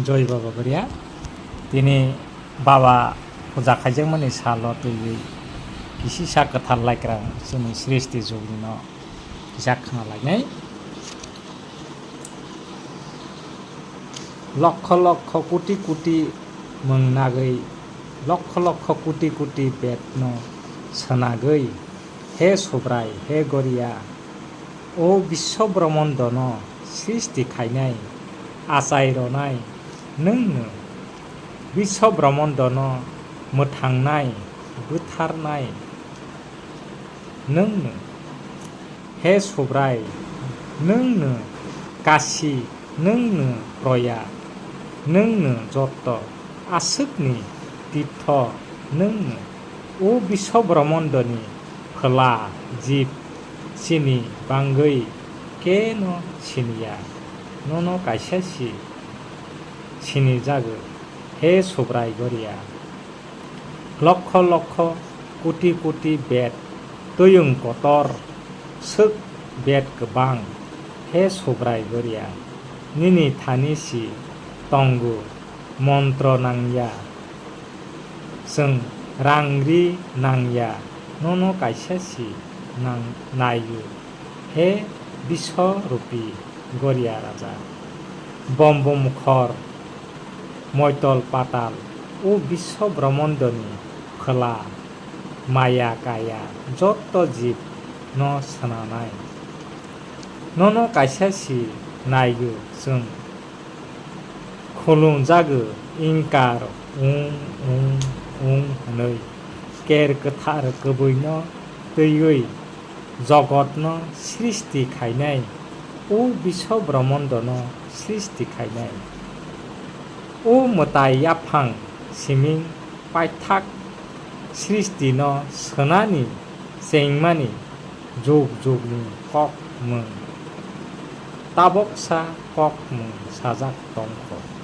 জয় বাবা করিয়া তিনি বাবা পূজা খাইজों माने साल तैयै किसी साखा थालायग्रा जोंनि सृष्टि जुगनि न जाखना लायनाय लक्ष लक्ष कोटि कोटि मंनागै लक्ष लक्ष कोटि कोटि बेद न सोनागै हे सब्राय हे गरिया ओ विश्व ब्रह्मांड न सृष्टि खायनाय आसायरनाय नोंनो विश्व ब्रह्मांड न मोथांनाय गोथारनाय नोंनो हे सब्राय नोंनो काशी नोंनो प्रया नोंनो जत आसुकनि तीर्थ नोंनो ओ विश्व ब्रह्मांडनि खोला जीव सिनि बांगै केन सिनिया नन कायसासि सिनि जागो हे सब्राय गरिया लक्ष लक्ष कोटि कोटि बेद तयं कतर सोक बेद गोबां हे सब्राय गरिया निनि थानिसि तंगु मंत्र नांया जों रांग्रि नांया नन कायसासि नायु हे विश्वरूपी गरिया राजा बम्ब मुखर मैतल पाताल ओ विश्व ब्रह्मांडनि खोला माया काया जत जीव न सोनानाय नन कायसासि नायगो जों खुलुं जागो इंकार हनै केर गोथार गोबैन दैयै जगत न सृष्टि खायनाय ओ विश्व ब्रह्मांड न सृष्टि खायनाय ओ मताय याफां सिमिं पायथाक सृष्टि न सोनानि जेंमानि जुग जुगनि कक मुं ताबकसा कक मुं साजाक दंख